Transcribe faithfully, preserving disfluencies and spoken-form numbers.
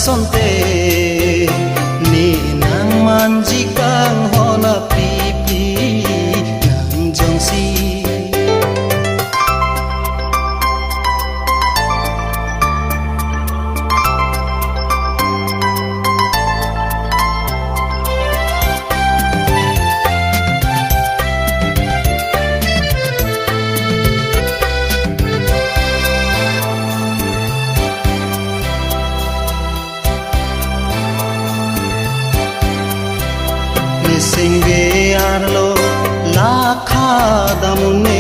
asonte, ne nangmanji kanghon apipi nang jongsi. Nisingve arlo lakha dam un-e